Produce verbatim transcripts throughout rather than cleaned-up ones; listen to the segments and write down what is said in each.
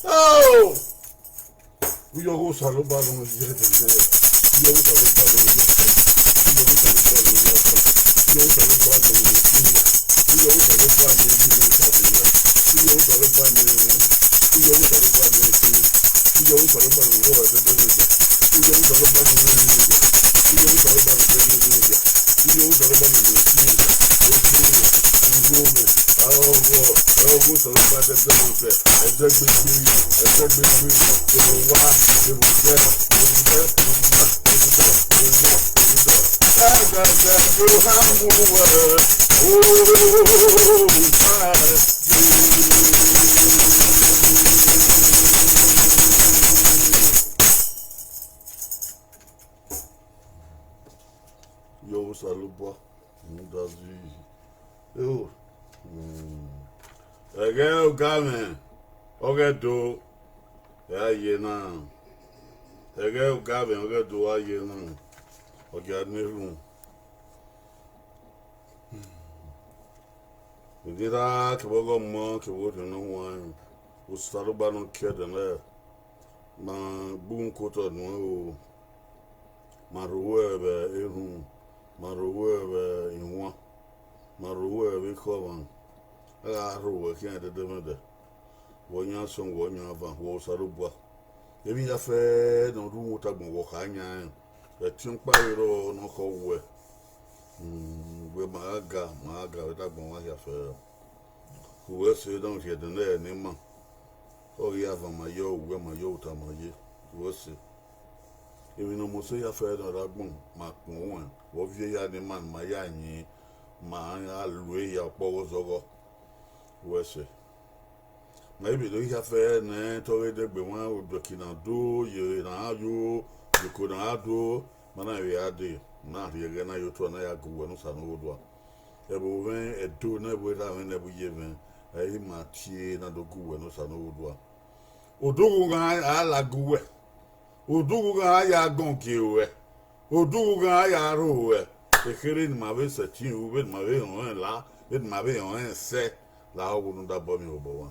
Oh! Uyi ọghe Osanobua ne ọ ye ẹdẹdẹ, uyi ọghe Osanobua ne ọ ye ẹdẹdẹ, uyi ọghe Osanobua ne ọ ye ẹdẹdẹ, uyi ọghe Osanobua ne ọ ye ẹdẹdẹ, uyi ọghe Osanobua ne ọ ye ẹdẹdẹ, uyi ọghe Osanobua ne ọ ye ẹdẹdẹ, uyi ọghe Osanobua ne ọ ye ẹdẹdẹ, uyi ọghe Osanobua ne ọ ye ẹdẹdẹ, uyi ọghe Osanobua ne ọ ye ẹdẹdẹ. Iye Osanobua ne ọ ye ẹdẹdẹ, ọghe Osanobua ne ọ ye ẹdẹdẹ, ẹdẹgbegbe, ẹdẹgbegbe, kevbe owa, kevbe odẹ, kevbe odẹ, kevbe odẹ, kevbe odẹ, kevbe odẹ. Ẹgbẹgbẹ yo ha mu wẹ, Osanobua. Iye Osanobua. Rhunmwuda zẹ, eo, hmm, ẹghẹ ogamwẹ ọghe Ẹdo, ẹ a ye na, ẹghẹ ogamwẹ ọghe Ẹdo a ye na, ọ gia ne erhunmwu. Vbe erha kevbe ọghe ọmọ kevbe orhiọn ne ọ huanrẹn, Osanobua ne ọ kie ẹdẹ nẹ, ma gbe uhunmwu ke otọ nuẹn o, ma rho ruẹ vbe erhunmwu, ma rho ruẹ vbe iwan, ma rho ruẹ vbe ekhọe ọmwa, a gha rho ruẹ khian ẹdẹdẹmwẹdẹ, wẹ ọyan asọn, wẹ ọyan avan, wẹ Osanobua. Emwi hia fẹẹrẹ ne ọ rre uhunmwu otọ agbọn wẹ ọ kha yan rẹn, ẹtin ọkpa vbe rrọọ ne ọ khọ wẹ, wẹ ma gha ga, ma gha ga vbe agbọn mwa hia fẹẹrẹ. Uwẹ sẹ, ne ọ rhie ẹdẹ nẹ ne ima, ọ ghi avan ma ye, uwẹ ma ye, oruta ma ye, uwẹ sẹ. Emwi ne ọ mose hia fẹẹrẹ ne ọ rre agbọn, ma kpọn ruẹn, vbe ọ viọ hia ne ima, ne ima ya yin, ma gha lu ehia ọkpọghe ọzọghọ, uwẹ sẹ. Ma i vbe do hia fẹẹrẹ nẹ te ọ ghe dẹgbe mwa, uduẹki na do, ye na yo, ye oko na do, ma na vbe a dee, na rhie ẹghẹ na ye otọ na ya gu uwẹ ne Osanobua. Ẹvbo mwẹ Ẹdo ne ẹvbo erha mwẹ ne ẹvbo iye mwẹ, ẹ i ma tie na do gu uwẹ ne Osanobua. Odughu ghan a la gu uwẹ, odughu ghan a ya gọn gie ruẹ, Odughu ghan ya rho ruẹ, ekherhe ne ima vbe sẹtin ru, vbene ima vbe rẹn ọnrẹn la, vbene ima vbe rẹn ọnrẹn sẹ, lahọ wo ne u da obọ miẹn obọ mwa.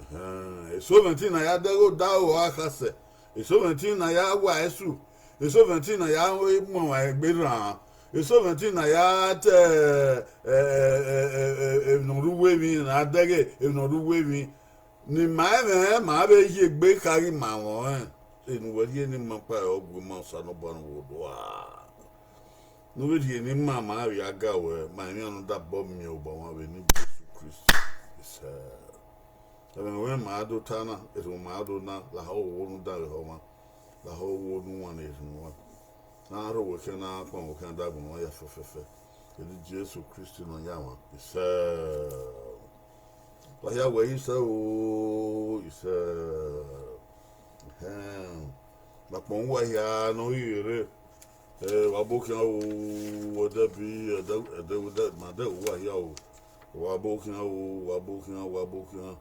Ẹhẹn, eso mwẹ ẹtin ne a ya dẹghe odaro akhasẹ, eso mwẹ ẹtin ne a ya wa ẹsu, eso mwẹ ẹtin ne a ya mu ọmwa egbe rran, eso mwẹ ẹtin ne a ya te, ẹ, ẹ, emwi ne ọ rre uwu emwi, ne a dẹghe emwi ne ọ rre uwu emwi. Ne ima ẹmwẹ ma vbe ye egbe kha ghi ma mwẹ ọnrẹn, ene uwẹ rhie ne ima kpa ẹre ọ gu ima Osanobua ne u vbe odua. Ne u vbe rhie ne ima ma vbe a ga ruẹ, ma emwi ne u da obọ miẹn obọ mwa vbe eni Jesu Kristi. Isẹ. Ẹmwẹ ruẹ ma do ta na, erhunmwu ma do na, lahọ wo ne u da vbe ehọ mwa, lahọ wo ne u wan ne erhunmwu mwa. Ne a rho wẹ khian, ne a kpọnmwẹ wẹ khian, da agbọn mwa ya fẹfẹfẹ. Eni Jesu Kristi ne ọ yan mwa. Isẹ. Wa hia wẹ isẹ o, isẹ. Ẹhẹn. Ma kpọnmwẹ uwa hia ne ọ ghi rre. Ẹ, wa obọ khian o, wẹ dẹbi, ẹdẹ, ẹdẹ, wẹ dẹ, ma dẹ uwa hia o. Wa obọ khian o, wa obọ khian, wa obọ khian.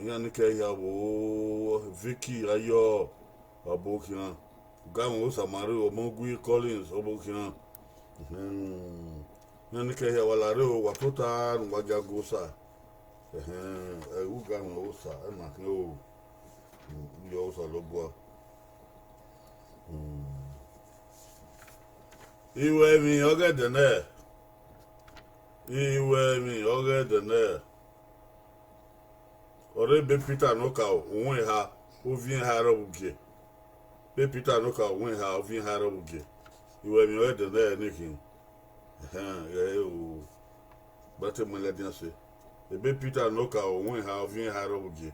Iran ni kẹ hia vbo, Vicky Ayọ, wa obọ khian. Ugamwẹ Osa ma rre, Ọmọgui Collins, wa obọ khian. Uhunmwu. Iran ni kẹ hia, wa la rre o, wa tota ne uwa gia gu Osa. Ẹhẹn, ẹ, ugamwẹ Osa, ẹ ma khian o. Mm, yọ Osanobua. Mm. Iwẹ emwi ọghe ẹdẹ nẹ, iwẹ emwi ọghe ẹdẹ nẹ, ọre ebe Pita ne okaro, uwẹn eha, uviẹn eha ẹrọ vbe ugie. Ebe Pita ne okaro, uwẹn eha, uviẹn eha ẹrọ vbe ugie. Iwẹ emwi ọghe ẹdẹ nẹ ne khin. Ẹhẹn, ẹ o. Gba te mu ẹlẹdian se. Ebe Pita ne okaro, uwẹn eha, uviẹn eha ẹrọ vbe ugie.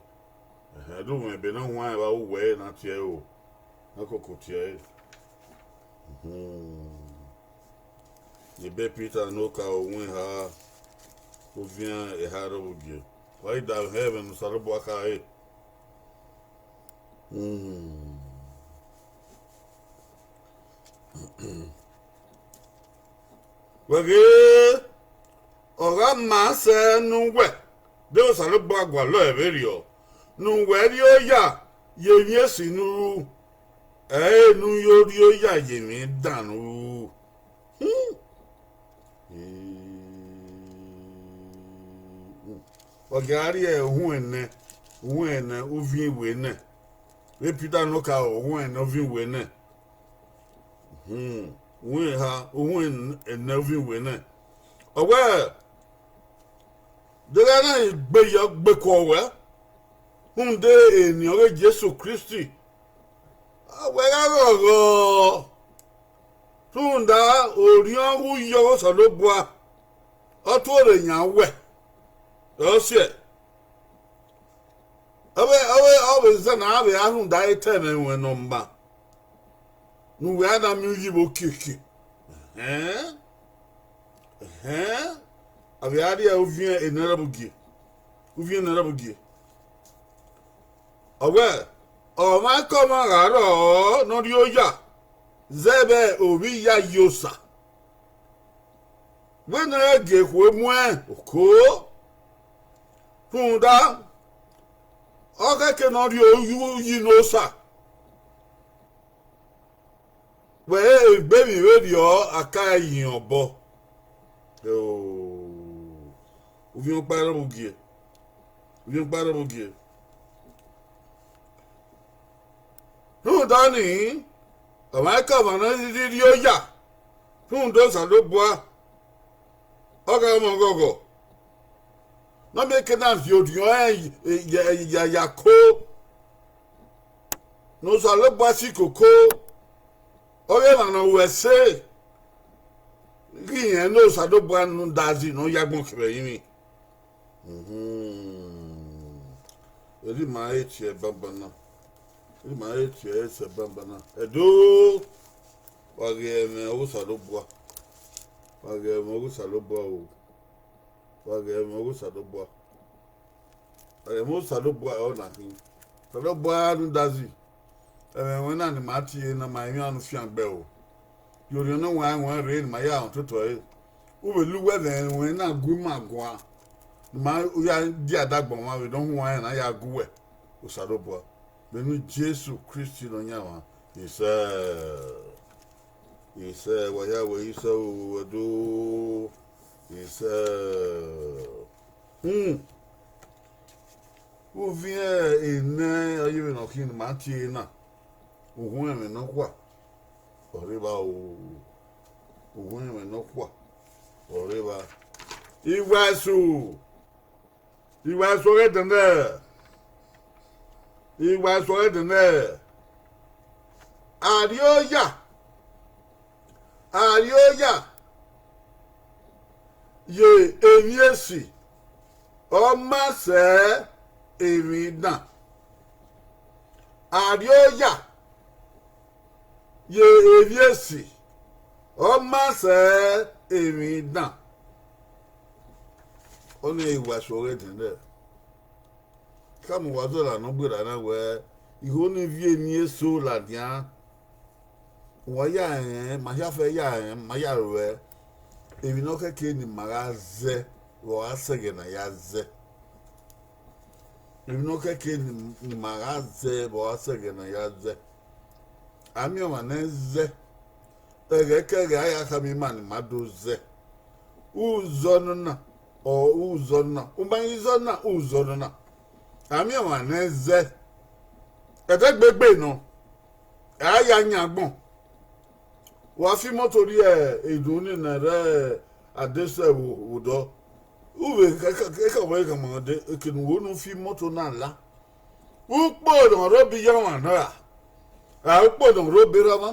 Ẹhẹn, do mwẹ ebe ne ọ huanrẹn vbe aro uwẹ ẹre ne a tie ẹre o, ne a koko tie ẹre. Uhunmwu. Ebe Pita ne okaro, uwẹn eha, uviẹn eha ẹrọ vbe ugie. Wa ghi da họn ẹmwẹ ne Osanobua khare. Uhunmwu. Wẹ ghe, ọ gha ma sẹ ne uwẹ, de Osanobua gualọ ẹre vberriọ, ne uwẹ rri oya ye emwi esi ne u ru, ẹ i re ne u yo rri oya ye emwi dan ne u ru. Hmm. Ọ gia rrie uhuẹn nẹ, uhuẹn nẹ, uviẹn iwe nẹ. Vbe Pita ne okaro, uhuẹn nẹ, uviẹn iwe nẹ. Hmm, uhuẹn eha, uhuẹn nẹ, uviẹn iwe nẹ. Ọ wẹẹ, deghẹ na gbe yọ gbe kuọ wẹ, rhunmwuda eni ọghe Jesu Kristi, a wẹ gha ghọghọ, rhunmwuda orhiọn ọghe uyi ọghe Osanobua, ọ tuorre yan wẹ, ọ siẹ. Ọ vbe, ọ vbe, ọ vbe zẹ ne a vbe a rhunmwuda etẹn mwẹ ruẹn ne ọ ma, ne uwẹ a na miẹn uyi vbe okiekie. Ẹhẹn, ẹhẹn, a vbe a rrie uviẹn enẹrhẹvbugie, uviẹn enẹrhẹvbugie. Ọ wẹẹ, ọmwaikọmwa gha rrọọ ne ọ rri oya, zẹ vbe ovbi iyayi Osa, wẹ ne ẹ gie ekhue muẹn oko, rhunmwuda, ọ khẹke ne ọ rrie uyi ne Osa. Wẹ egbe emwi vberriọ, a ka yin obọ. Ovbi ọkpa ẹrọ vbe ugie, ovbi ọkpa ẹrọ vbe ugie. Rhunmwuda nii, ọmwaikọmwa ne ọ rhirhi rri oya rhunmwuda Osanobua, ọ gha mwẹ ọghọghọ, ne ọ miẹn ke na viọ orhiọn ẹnrẹn ya, ya, ya ko, ne Osanobua si koko, ọ ghe emwa ne ọ ru ẹse, ghi rẹn ne Osanobua ne u da zẹ ne ọ ya agbọn ke vbe ẹrinmwi. Uhunmwu. Erha ima he tie banbanna. Erha ima he tie ẹre sẹ banbanna. Ẹdo, wa ghe ẹmwẹ ọghe Osanobua. Wa ghe ẹmwẹ ọghe Osanobua o. Wa ghe ẹmwẹ ọghe Osanobua. Ẹmwẹ Osanobua ọre na khin. Osanobua ne u da zẹ. Ẹmwẹ ruẹn na ne ima tie na, ma emwi anu fiangbe o. Ye orhiọn ne ọ wan ruẹn rre ne ima ya rẹn ototọ ẹre. U vbe la uwu ẹmwẹ ruẹn na gu ima guan, ne ima ya die adagbọn mwa vbe ne ọ huanrẹn ne a ya gu uwẹ, Osanobua. Vbe eni Jesu Kristi Nọyaẹnmwa, isẹ. Isẹ, wa ya wẹ isẹ o, ẹdo. Isẹ. Hmm. Uvbi enẹ, ọ ye vbe ne ọ khin ne ima tie na. Uhuẹn mwẹ nọkhua, ọ rre evba o. Uhuẹn mwẹ nọkhua, ọ rre evba. Iwa esu, iwa esu ọghe dẹndẹ, iwa esu ọghe dẹndẹ. Arrioya, arrioya ye emwi esi, ọ ma sẹ emwi dan. Arrioya ye emwi esi, ọ ma sẹ emwi dan. Ọnii iwa esu ọghe dẹndẹ. Khama uwa zọla ne ọ gberra na wẹẹ, igho ni viọ emwi eso ladian, wa ya rẹn, ma hia fẹ ya rẹn, ma ya ruẹ, emwi ne ọ kẹke ne ima gha zẹ, vbe ọ gha sẹ ẹghẹ ne a ya zẹ. Emwi ne ọ kẹke ne ima gha zẹ, vbe ọ gha sẹ ẹghẹ ne a ya zẹ. A miẹn ọmwa ne ẹ zẹ, ẹghẹikẹghẹ a ya khama ima ne ima do zẹ. U zẹ ọnọna, ọ, u zẹ ọnọna, u ma ghi zẹ ọnọna, u zẹ ọnọna. A miẹn ọmwa ne ẹ zẹ, ẹdẹgbegbe nọ, a ya yan agbọn. Wa fi imoto rrie edunni ne rre adesẹ vbe odọ, u vbe ka, ka, ka, ka wẹ khama dẹ, eke ne u ho ne u fi imoto na la. Ukpo ne ọ rre obọ iye ọmwa na ra, ra ukpo ne ọ rre obọ erha mwa,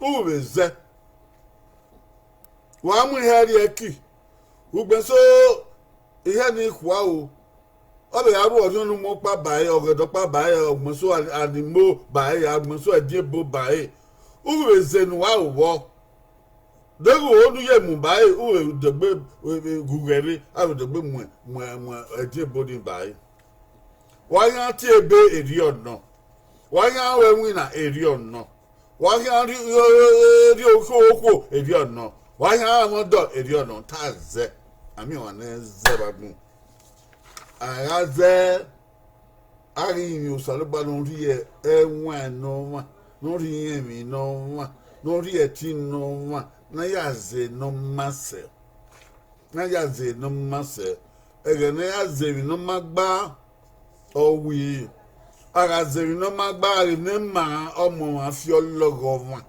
u vbe zẹ. Wa mu ihe rrie ẹki, ugbẹn eso, ihe ni khua o, ọ vbe gha ru ọrhiọn ne u mu ọkpa ba ẹre, ọghẹdẹ ọkpa ba ẹre, ugbẹn eso a, a ni mo ba ẹre, ugbẹn eso ẹdin ebo ba ẹre, u vbe zẹ ne uwa ru vbọ. Deghẹ u ho ne u ye mu ba ẹre, u vbe degbe ghughẹ rre, a vbe degbe mu, mu, mu ẹdin ebo ni ba ẹre. Wa khian tie ebe erriọ nọ, wa khian ru ẹwinna erriọ nọ, wa khian rrie, rrie okhuo okhuo erriọ nọ, wa khian mwẹ ọdọ erriọ nọ, ta zẹ, a miẹn ọmwa ne ẹ zẹ vbe agbọn. A gha zẹ, a ghi rinmwian Osanobua ne ọ rhie ẹwaẹn ne ọmwa, ne ọ rhie irẹnmwi ne ọmwa, ne ọ rhie ẹtin ne ọmwa, ne a ya zẹ ne ọ ma sẹ. Ne a ya zẹ ne ọ ma sẹ. Ẹghẹ ne a ya zẹ emwi ne ọ ma gba, ọ wii. A gha zẹ emwi ne ọ ma gba, ghe ne ima ọmọ mwa fi ọlọghọ ọmwa.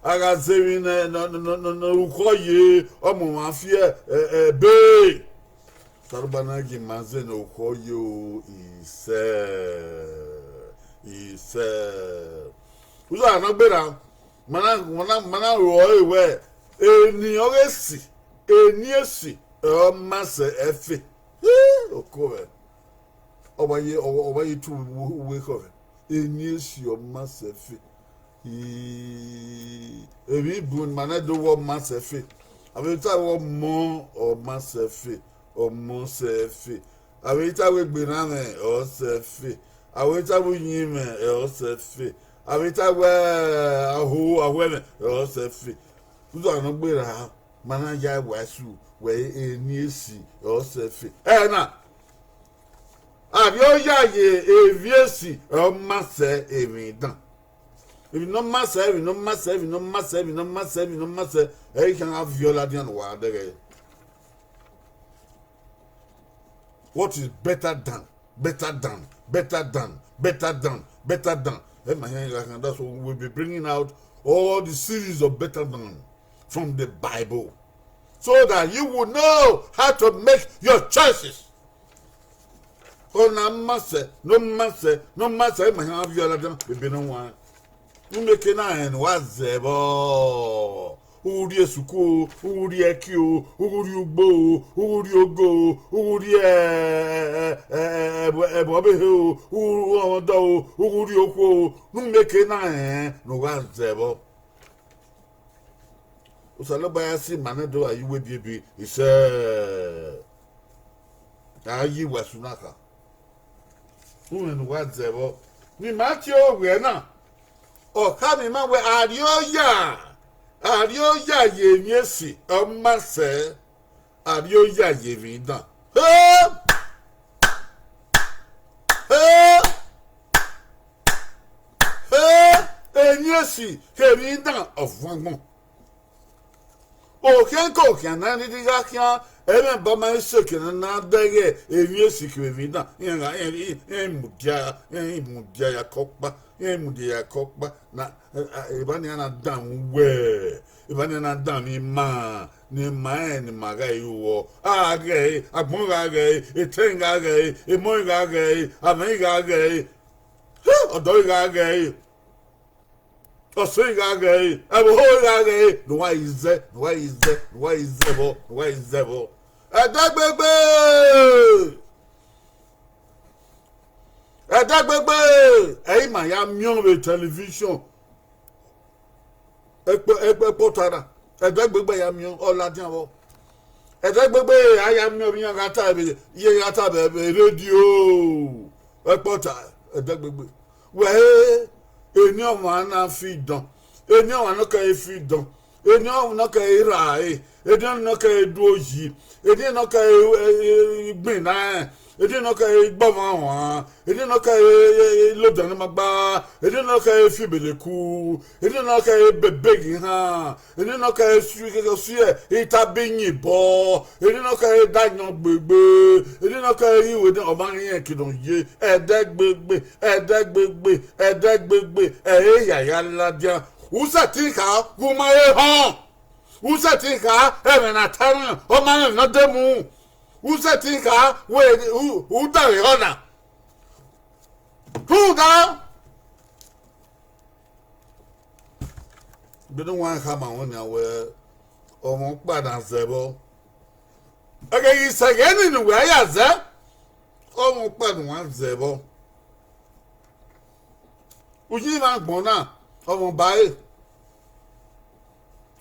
A gha zẹ emwi ne, ne, ne, ne, ne, ne ukhọ ye, ọmọ mwa fi ẹ, ẹ, ebe. Osanobua na gie ima zẹ ne ukhọ ye o, isẹ, isẹ. Uzo a na gberra, ma na, ma na, ma na ro ẹre wẹẹ, eni ọghe esi, eni esi, ọ ma sẹ ẹfe. Ii, oko mwẹ. Ọ wa ye, ọ wa, ọ wa ye tu uwu, uwu ekhọe. Eni esi ọ ma sẹ ẹfe. Ii, emwi bun ma na do wẹ ọ ma sẹ ẹfe. Avbe ta wẹ ọmọ, ọ ma sẹ ẹfe, ọmọ sẹ ẹfe. Avbe ta wẹ egberranmwẹ, ọ sẹ ẹfe. Avbe ta wẹ uyinmwẹ, ọ sẹ ẹfe. Avbe ta wẹ aho, aho ẹmwẹ, ọ sẹ ẹfe. Uzo a na gberra, ma na ya wa esu wẹ eni esi, ọ sẹ ẹfe. Ẹna, arrioya ye emwi esi, ọ ma sẹ emwi dan. Emwi ne ọ ma sẹ, emwi ne ọ ma sẹ, emwi ne ọ ma sẹ, emwi ne ọ ma sẹ, emwi ne ọ ma sẹ, ẹ i khian gha viọ ladian ne uwa dẹghẹ. What is better than, better than, better than, better than, better than? Ẹ ma hẹn gha khan, that's why we be bringing out all the series of better than from the Bible, so that you will know how to make your choices. Ọna ma sẹ, ne ọ ma sẹ, ne ọ ma sẹ, ma hẹn gha viọ ladian ebe ne ọ wan. Umeke na rẹn ne uwa zẹ vbọ. U rrie esuku o, u rrie ẹki o, u rrie ugbo o, u rrie ogo o, u rrie, ẹ, ẹ, ẹ, ẹ, ẹbọ, ẹbọ ọvbehe o, u rrie ọmọdọ o, u rrie okhuo o, ne umeke na rẹn ne uwa zẹ vbọ. Osanobua ya si ima nẹ do gha ye uwu ebiebi, isẹ, a ye iwa esu na kha. Uwẹ ne uwa zẹ vbọ, ne ima tie owẹ na, ọ khama ima wẹẹ, arrioya, arrioya ye emwi esi, ọ ma sẹ, arrioya ye emwi dan. He! He! He! Emwi esi kevbe idan ọ vuọn agbọn. Okhian ke okhian na rhirhi gha khian, ẹmwẹ ba ma seke ne a na dẹghe emwi esi kevbe emwi dan, iran gha, iran, iran mudia, iran mudia ya ke ọkpa, iran mudia ya ke ọkpa. Na, eh, eh, evba nian na danmwẹ uwẹ, evba nian na danmwẹ ima, ne ima rẹn ne ima gha ru vbọ. A gha ghe ẹre, agbọn gha ghe ẹre, etẹn gha ghe ẹre, emọ gha ghe ẹre, amwẹ gha ghe ẹre, ọdọ gha ghe ẹre, ọse gha ghe ẹre, ẹvbo ho gha ghe ẹre, ne uwa ghi zẹ, ne uwa ghi zẹ, ne uwa ghi zẹ vbọ, ne uwa ghi zẹ vbọ. Ẹdẹgbegbe! Ẹdẹgbegbe! Ẹ i ma ya miẹn vbe television. Ekpo, ekpo, ekpọta na, ẹdẹgbegbe ya miẹn, ọ ladian vbọ. Ẹdẹgbegbe a ya miẹn vbe iran gha ta vbe, iye gha ta vbe, vbe radio. Ekpọta, ẹdẹgbegbe. Wẹ he, eni ọmwa na fi dọn, eni ọmwa nọ kẹ fi dọn, eni ọmwa nọ kẹ ra ẹre, eni ọmwa nọ kẹ du oyi, eni nọ kẹ gbinna ẹn, eni nọ kẹ gbọmwa wan, eni nọ kẹ lodian ne ma gba, eni nọ kẹ fi ebeleku, eni nọ kẹ bebe ghi han, eni nọ kẹ si, si ita bi yin bọ, eni nọ kẹ da yan gbegbe, eni nọ kẹ ghi wẹ ne ọ ma rẹn kidon ye, ẹdẹgbegbe, ẹdẹgbegbe, ẹdẹgbegbe, ẹ i ya ya ladian. U sẹtin kha, gu ma he họn. U sẹtin kha, ẹmwẹ ne a ta mwẹ, ọ ma mwẹ emwi ne ọ de mu. U sẹtin kha, wẹ u, u danmwehọ na. Rhunmwuda, Bene uwa khama ruẹn nian wẹẹ, ọmwa ọkpa na zẹ vbọ. Ẹghẹ ghi sẹ ẹghẹ nii ne uwẹ ya zẹ, ọmwa ọkpa ne uwa zẹ vbọ. Uyinmwẹ agbọn na, ọmwa ọba ẹre.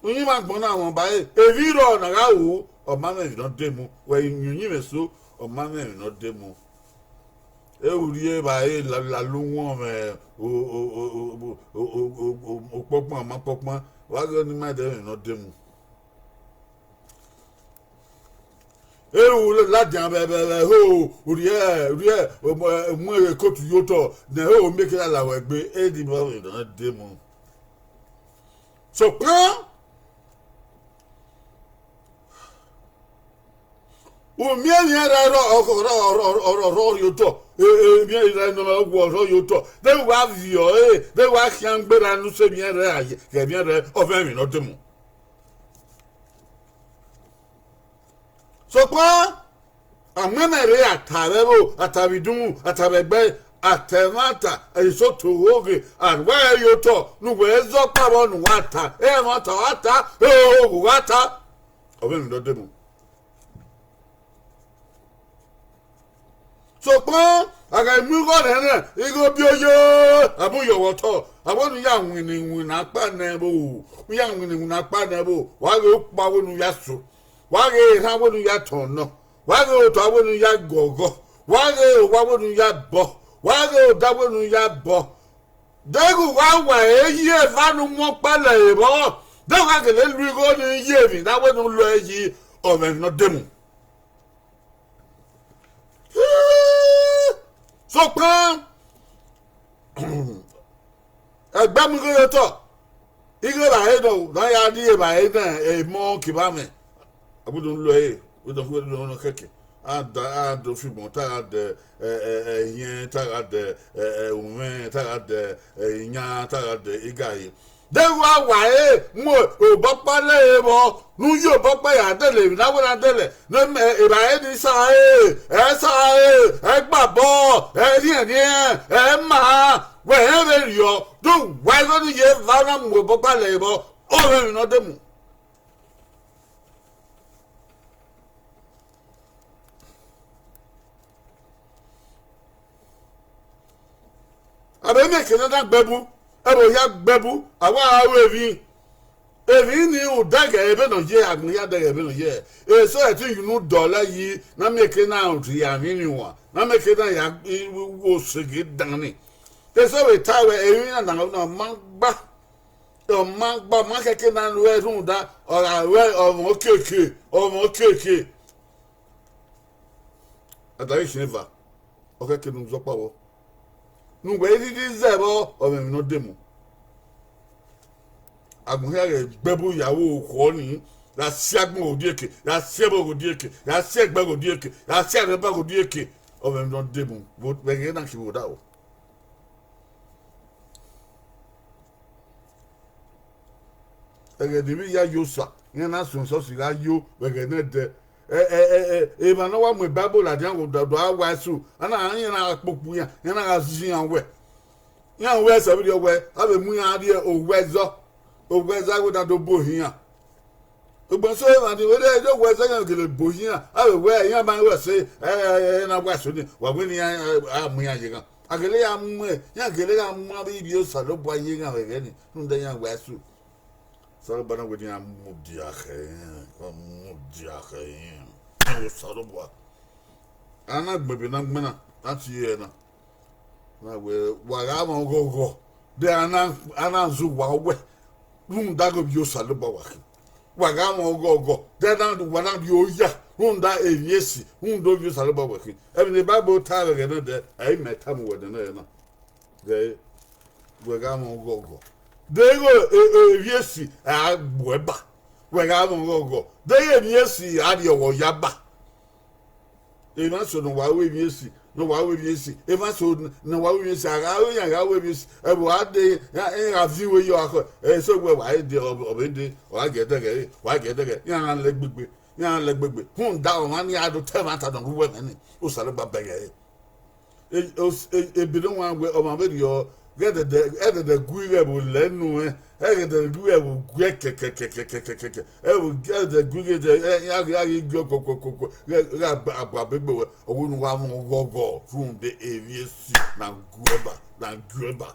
Uyinmwẹ agbọn na, ọmwa ọba ẹre. Evbi rrọọ ne a gha ru, ọ ma mwẹ emwi ne ọ de mu. Wẹ yin uyinmwẹ eso, ọ ma mwẹ emwi ne ọ de mu. Erhurhie evbare la, la lu wọn mwẹ o, o, o, o, o, o, o, okpọkpan, ọ ma kpọkpan, wa ghe ne ima dẹ emwi ne ọ de mu. Erhu ladian vbe, vbe, vbe ho, urhiẹ, urhiẹ, mu ekotu ye otọ, ne ho mieke ya la ruẹ egbe, edi ma emwi ne ọ de mu. Sokpan, u miẹn emwi ẹre rọ, ọ, ọ, ọ, ọ, ọ, ọ rhie otọ, e, e, emwi ẹre nọ, ọ wọ rhie otọ, de wa viọ ẹre, de wa khian gberra ne u sẹ emwi ẹre, a ye, ghẹ emwi ẹre, ọ vẹ emwi ne ọ de mu. Sokpan, a mu ẹmwẹ rre a ta vbe ẹvbo, a ta vbe idunmwu, a ta vbe ẹgbẹe, a ta ẹmwata, eso to ghe, a wa rhie otọ, ne uwẹ zẹ ọkpa vbọ ne uwa ta, ẹmwata wa ta, ohogho wa ta, ọ vẹ emwi ne ọ de mu. Sokpan, a gha mu igho nẹ nẹ, igho bi oyo, a mu yọ vbe otọ, a wẹ ne u ya winna iwinna akpa nẹ vbo, u ya winna iwinna akpa nẹ vbo, wa ghe ukpa wẹ ne u ya so, wa ghe erhan wẹ ne u ya tọn nọ, wa ghe otọ wẹ ne u ya gọgọ, wa ghe owa wẹ ne u ya bọ, wa ghe oda wẹ ne u ya bọ. Deghẹ uwa wa ẹre ye eva ne u mu ọkpa lẹ ẹre vbọ, deghẹ uwa gele lu igho ne ye emwi ne a wẹ ne u lu ẹre yi, ọ mwẹ emwi ne ọ de mu. Sokpan, ẹgbẹe mu igho ye otọ, igho evbare nọ, ne a ya rhie evbare na, emọ kevbe amwẹ. Agbọn do lo ẹre, wẹ dọ khuẹ do nọ kẹkẹ. A da, a do fi gbọn, ta gha dẹ, ẹ, ẹ, ẹ, ihiẹn, ta gha dẹ, ẹ, ẹ, umwẹ, ta gha dẹ, ẹ, iyan, ta gha dẹ igari. Deghẹ uwa wa ẹre mu obọ ọkpa lẹ ẹre vbọ, ne u ye obọ ọkpa ya dẹlẹ emwi ne a wẹ ne a dẹlẹ, ne ẹ, evbare ni sa ẹre, ẹ sa ẹre, ẹ gba obọ, ẹ rhiẹnrhiẹn, ẹ ma, wẹ rẹn vberriọ, do wa igho ne u ye eva na mu obọ ọkpa lẹ ẹre vbọ, ọ mwẹ emwi ne ọ de mu. A vbe miẹn eke ne a na gbe ẹbu, ẹvbo hia gbe ẹbu, a wa ra ru emwi. Emwi ni rhunmwuda ẹghẹ ebe ne ọ ye, agbọn hia da ẹghẹ ebe ne ọ ye. Eso ẹtin ye unu dọlọ yi, ne a miẹn eke na rhie amwẹ ni wan, ne a miẹn eke na ya wo oseghe dan ni. Eso vbe ta wẹ, emwi na na, na ọ ma gba, ọ ma gba, ọ ma khẹke na ru ẹre rhunmwuda, ọ gha ru ọmwa okiekie, ọmwa okiekie. A da ghi khian eva, ọ khẹke ne u zẹ ọkpa vbọ. Ne uwẹ i rhirhi zẹ vbọ, ọ mwẹ emwi ne ọ de mu. Agbọn hia ghẹ gbe ẹbu ya ru okhuo ni, Ya si agbọn ghe odieke, ya si ẹvbo ghe odieke, ya si ẹgbẹ ghe odieke, ya si ẹrẹba ghe odieke. Ọ vbe emwi ne ọ de mu vbe ẹghẹ na kevbe odaro. Ẹghẹ ne ivbi ya yo osa, iran na suẹn esọsi gha yo vbe ẹghẹ nẹdẹ. Ẹ, ẹ, ẹ, ẹ, emwa ne ọ wa mu Baibol ladian vbe odaro a wa ẹse, a na iran na gha kpokpo iran, iran na gha zẹ iran wẹ. Iran wẹ sẹ vberriọ wẹ, a vbe mu iran rrie owẹ ẹzọ, owẹ ẹzọ a wẹ na do bu ohian. Ugbẹn so emwa ni wẹ rre owẹ ẹzọ iran gele bu ohian, a vbe wẹ iran ma rẹn wẹ ẹse, ẹ, ẹ, ẹ, na wa ẹse ni, wa wẹ ne iran, ẹ, a mu iran ye eghan. A gele gha mu, iran gele gha mu avbe ivbi Osanobua ye eghan vbe ẹghẹ ni, rhunmwuda iran wa ẹse. Osanobua na wẹ ne iran mudia khẹ irẹn, iran mudia khẹ irẹn. Osanobua. A na gbẹn ebe ne a gbẹn na, a tie ẹre na. Na wẹ, wa gha mwẹ ọghọghọ, de a na, a na zẹ uwa wẹ, rhunmwuda ghe ovbi Osanobua wa khin. Wa gha mwẹ ọghọghọ, de a na, wa na rhie oya, rhunmwuda emwi esi, rhunmwuda ovbi Osanobua wa khin. Ẹmwẹ ne Baibol ta vbe ẹghẹ nẹdẹ, ẹ i mẹ tama uwẹ ẹdẹ nẹ na. Ghẹ, wẹ gha mwẹ ọghọghọ, deghẹ e, e, emwi esi a gbuẹ ba, wẹ gha mwẹ ọghọghọ, deghẹ emwi esi a rhie ọghọ ya ba. Emwa eso ne ọ wa ru emwi esi, ne ọ wa ru emwi esi, emwa eso ne ọ wa ru emwi esi, a gha ru iran gha ru emwi esi, ẹvbo a de, iran, iran gha viọ uwu ye ọkhọ, eso wẹ wa i de, ọ, ọ vbe de, ọ gha gie ẹdẹghẹ re, wa gie ẹdẹghẹ, iran gha lẹ gbegbe, iran gha lẹ gbegbe. Rhunmwuda ọmwa ni a do ta ẹmwata ne ọ rre uwu ẹmwẹ ni, Osanobua bẹghe ẹre. E, os-, e, ebe ne ọ wan wẹ ọmwa vberriọ, ghẹ ẹdẹdẹ, ẹdẹdẹ gu ighẹ vbe lẹ nuẹn, ẹghẹ ẹdẹdẹ gu ighẹ vbe guẹ kẹkẹkẹkẹkẹkẹ, ẹvbo ẹdẹdẹ gu ighẹ, a ghi, a ghi gu kuokuokuo, ghẹ, ghẹ agba, agba begbe wẹ, ọ wẹ ne uwa mwẹ ọghọghọ rhunmwuda emwi esi ne a guẹ ba, ne a guẹ ba.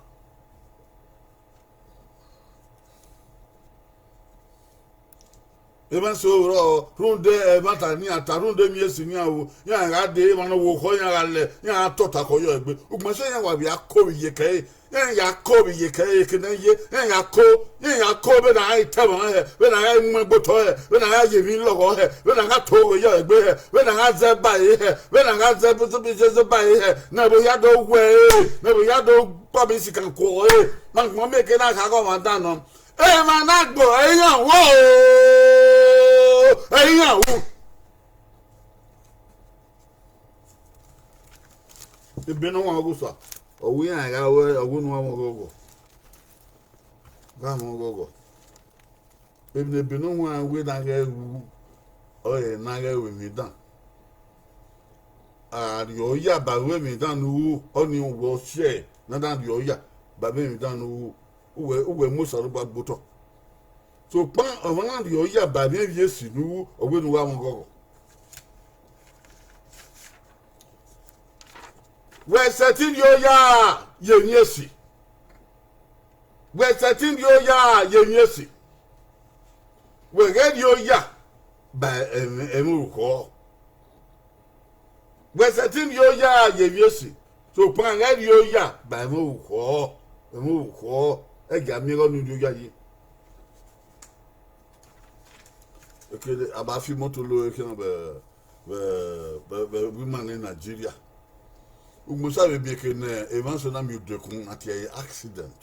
Emwa eso rrọọ, rhunmwuda ẹmwata ne iran ta, rhunmwuda emwi esi ne iran ru, iran gha dee emwa ne ọ vbe okhọ, iran gha lẹ, iran gha tota khẹ ọyọre egbe. Ugbẹn eso iran wa vbe ya ko vbe iyeke ẹre, iran ya ko vbe iyeke ẹre, iyeke ne ẹ ye, iran ya ko, iran ya ko vbene a gha ta ẹmwẹ hẹ, vbene a gha mu ẹgbe otọ hẹ, vbene a gha ye emwi lọghọ hẹ, vbene a gha to ghe ọyọre egbe hẹ, vbene a gha zẹ ba ẹre hẹ, vbene a gha zẹ, zẹ, zẹ, zẹ ba ẹre hẹ, ne ẹvbo hia do wẹ ẹre, ne ẹvbo hia do kpọbe isikan kuọ ẹre. Ma gbọn miẹn eke na kha ghe ọmwa dan nọ. Emwa na gbọ, ẹ i yan wu o, ẹ i yan wu. Ebe ne ọ wan Ọghosa, ọ wẹ iran gha ru, ọ wẹ ne uwa mwẹ ọghọghọ. Gha mwẹ ọghọghọ. Emwi ne ebe ne ọ wan wẹ ne a ghẹ ru, ọre ne a ghẹ ru emwi dan. A rhie ọre ya ba vbe emwi dan ne u ru, ọnii wẹ ọ si ẹe ne a na rhie ọre ya ba vbe emwi dan ne u ru, uwẹ, uwẹ mu Osanobua gbe otọ. Sokpan ọmwa na rhie ọre ya ba vbe emwi esi ne u ru, ọ wẹ ne uwa mwẹ ọghọghọ. Wẹ sẹtin rhie ọre ya ye emwi esi. Wẹ sẹtin rhie ọre ya ye emwi esi. Wẹ ghẹ rhie ọre ya ba ẹmwẹ, ẹmwẹ orukhọ. Wẹ sẹtin rhie ọre ya ye emwi esi. Sokpan ghẹ rhie ọre ya ba ẹmwẹ orukhọ, ẹmwẹ orukhọ, ẹ gia miẹn ighe ọnii rhie ọre ya ye. Ekene a ma fi imoto lo ekene vbe, vbe, vbe, vbe ima ne Nigeria. Ugbẹn sa vbe miẹn eke ne emwa eso na miẹn udekun a tie ẹre accident.